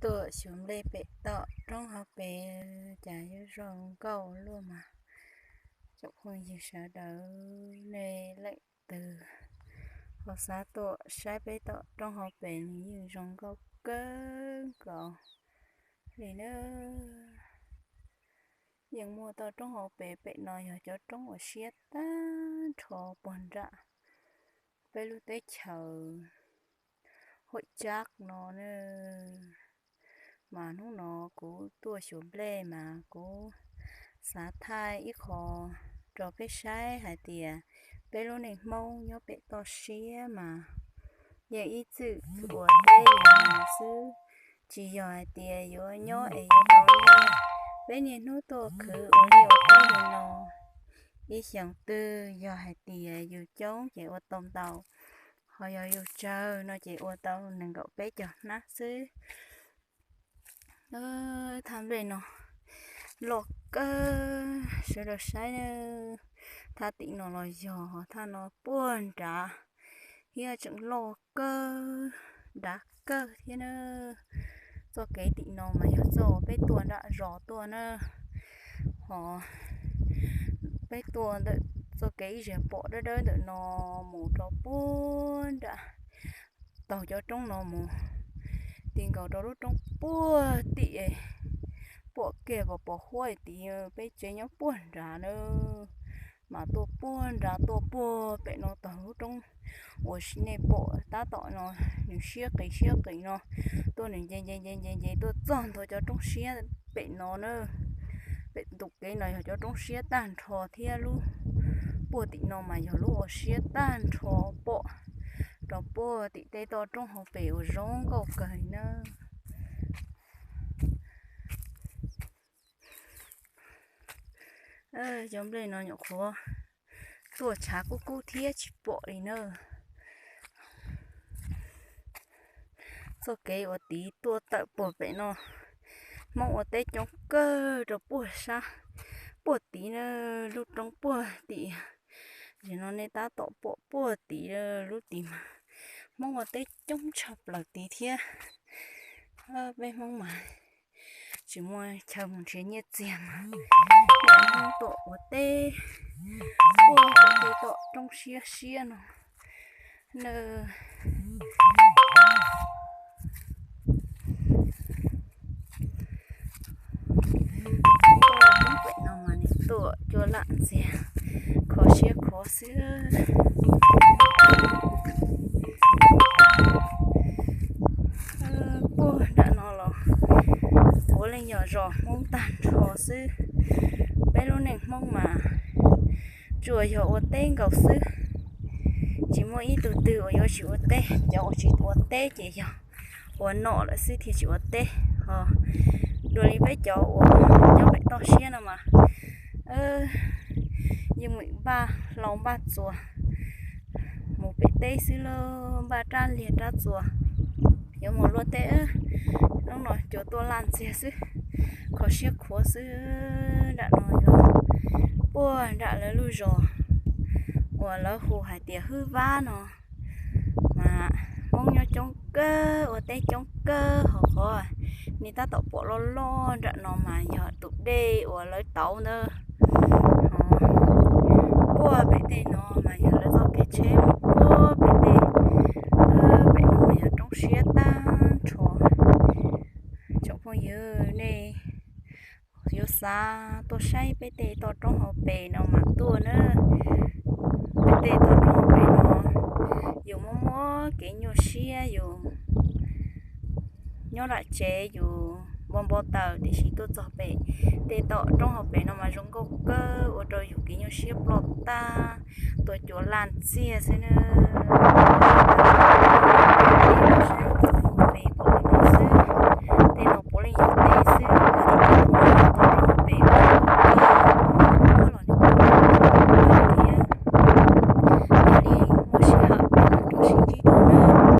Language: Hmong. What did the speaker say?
Tuaj xyuas nplej pem tom roob hauv pes cas yuav zoo nkauj luaj mas. Tsoom phooj ywg sawv daws, nej leej twg ho xav tuaj saib peb tom roob hauv pes nws yeej zoo nkauj kawg nkaus li na. Yeej muaj toj roob hauv pes, pem no yog cov roob uas siab tag nrho puag nram peb lub teb chaws Huam Tsab no na. Mas hnub no kuv tuaj xyuas nplej mas kuv xav thaij ib qho rau peb saib hais tias peb lub neej Hmoob nyob pem toj siab mas yeej ib txwm ua teb li no xwb, tsis yog hais tias yuav nyob es yuav tau nyiaj. Peb niaj hnub tuaj khwv ua liaj ua teb li no, ib xyoos twg yog hais tias yus coob ces ua tau ntau, ho yog yus tsawg no ces ua tau nees nkaum peb caug hnab xwb. Thaj nplej no loj kawg, sawv daws saib, thaj tim no los yog, thaj no puag nrad thiab tseem loj kawg, nrad kawg thiab na. Txoj kev tim no mas yog txoj peb tuaj nram zos tuaj na, ho peb tuaj ntawm txoj kev ib zaug pom dawb dawb ntawm no mus rau puag nram, taug cov roob no mus ti nkaus rau lub roob puag tim, pom kiag pos pos huab tim peb tsev nyob puag nrad na. Mas tuaj puag nrad tuaj puag pem no taug lub roob uas nej pom tab tom no, nws siab qis siab qis no, tuaj nws nce nce nce nce nce tuaj txog ntua cov roob siab pem no na. Pem ntu kev no yog cov roob siab tag nrho thiab lub puag tim no mas yog lub uas siab tag nrho pom rau puag tim tej toj roob hauv pes uas zoo nkauj kawg li na. Cov nplej no nyuam qhuav tuaj tshav kub kub thiab tsis pom li na. Txoj kev uas tid tuaj tawm puag pem no, Hmoob ua teb coob kawg rau puag sab, puag tid na, lub roob puag tim. Nim no nej tab tom pom puag tid lub tid mas Hmoob ua teb coob tshaj plaws tid thiab. Peb Hmoob mas tsis muaj chaw mus nrhiav nyiaj txiag mas Hmoob tuaj ua teb puag tim tej toj roob siab siab no na. Pem no mas nws tuaj cua laj ntxiag, kho siab khuav xwb. Puag nram no los puav leej yog zos Hmoob tag nrho xwb. Peb lub neej Hmoob mas tsuas yog ua teb nkaus xwb, tsis muaj ib tug twg uas yuav tsis ua teb. Cov uas tsis ua teb ces yog ua nom lawm xwb thiaj tsis ua teb. Ho dua li peb cov uas nyob pem toj siab no mas yeej mus npaj hlau npaj txuas mus pem teb xwb lauj, npaj rab liag rab txuas yuav mus luaj teb. Hnub no cua tuaj laj ntxiag xwb, kho siab khuav xwb. Nram no yog puag nram lawv lub zos uas lawv hu hais tias Hwb Vab no, mas Hmoob nyob coob kawg, ua teb coob kawg. Hos qhov nej tab tom pom loj loj nram no mas yog tus dej uas lawv tauv ntawd. Puag pem tej no mas yog lawv txoj kev tsheb mus puag pem tej. Pem no mas yog roob siab tag nrho. Tsoom phooj ywg, nej yuav xav tuaj saib peb tej toj roob hauv pes no mas tuaj na. Peb tej toj roob hauv pes no yus muaj muab kev nyuaj siab, yus nyob nram tsev yus npau npau taws, tiam sis tuaj txog pem tej toj roob hauv pes no mas zoo nkauj kawg, ua rau yus kev nyuaj siab ploj tag, tuaj cua laj ntxiag xwb nawb.